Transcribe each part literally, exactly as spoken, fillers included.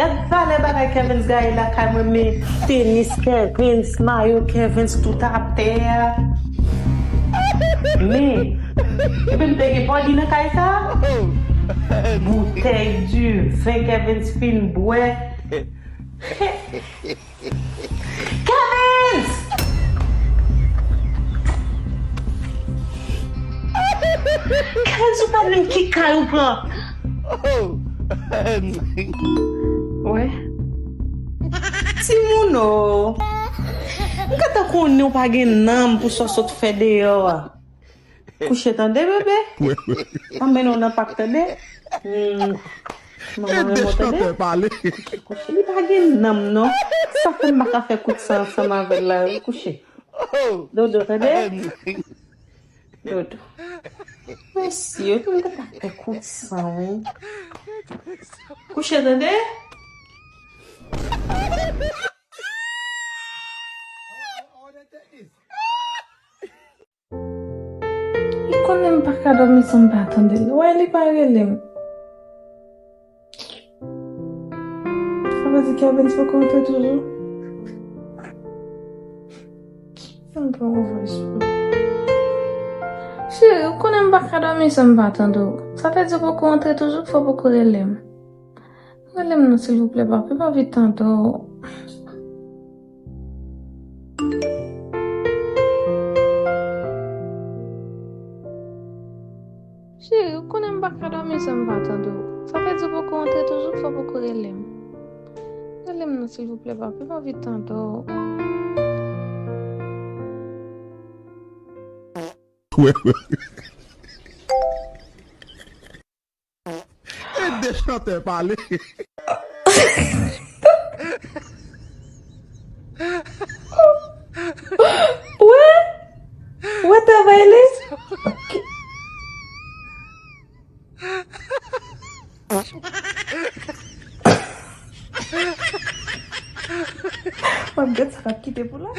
Gad valè bagay Kevins gaye lakay mwen, men tenis Kevins, mayo Kevins tout atè a. Men, epi m te gen bòdi nan kay sa a. Boutèy diven Kevins fin bwè. Kevins! Kevins, ou pa menm ki kay ou pran? Wè. Timoun o. M gentan konnen w pa gen nanm pou sa w sot fè deyò a. Kouche tande, bebe. Mwen mennen w nan pak tande. Hmm. Manman renmen w tande. Kouche, kouche. Li pa gen nanm non. Sa fè m pa ka fè kout san ansanm avè l la, wi, kouche. Dodo, tande. Dodo. Mesye, m gentan fè kout san, wi. Kouche tande. Li konnen m pa ka dòmi san m pa tande l. Wè, li pa rele m. Sa vle di Kevins poko antre toujou? Fè m pran yon vwa espre. Cheri, ou konnen m pa ka dòmi san m pa tande w. Sa vle di w poko antre toujou, fò w poko rele m. Rele m non, silvouplè, papi, m anvi tande w. Cheri, ou konnen m pa ka dòmi san m pa tande w. Sa vle di w poko antre toujou, fò w poko rele m. Rele m non, silvouplè, papi, m anvi tande w. E de chantè pale. Wè? Wè travay li? Ok. M ap gad sa k ap kite pou la.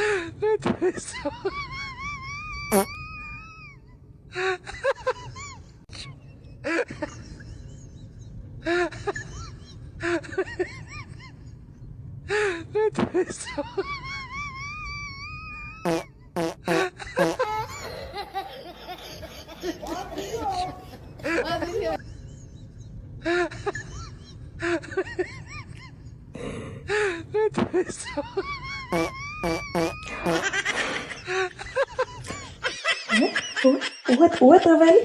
Ou wè, ou wè, ou wè travay li?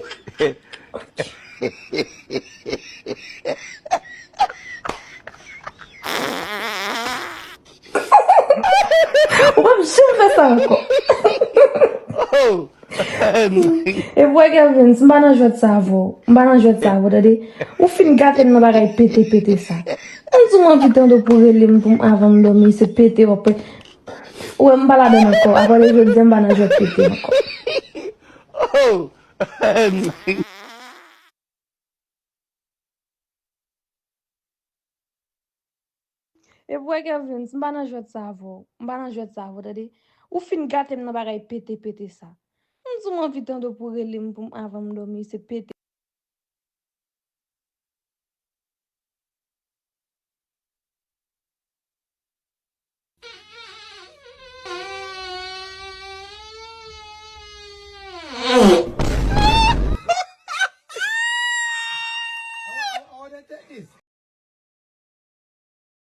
Ou p ap janm fè sa ankò. Oh! Epi wè Kevins, m pa nan jwèt sa avè w. M pa nan jwèt sa avè w, tande. Ou fin gate m nan bagay pete pete sa. M di w m anvi tande w pou rele m pou m, avan m dòmi, se pete w ap pete. Ou wè m pa ladann ankò. Apre jodi a m pa nan jwèt pete ankò. Oh! Epi wè Kevins, m pa nan jwèt sa avè w. M pa nan jwèt sa avè w, tande. Ou fin gate m nan bagay pete pete sa. M di w m anvi tande w pou rele m pou m, avan m dòmi, se pete.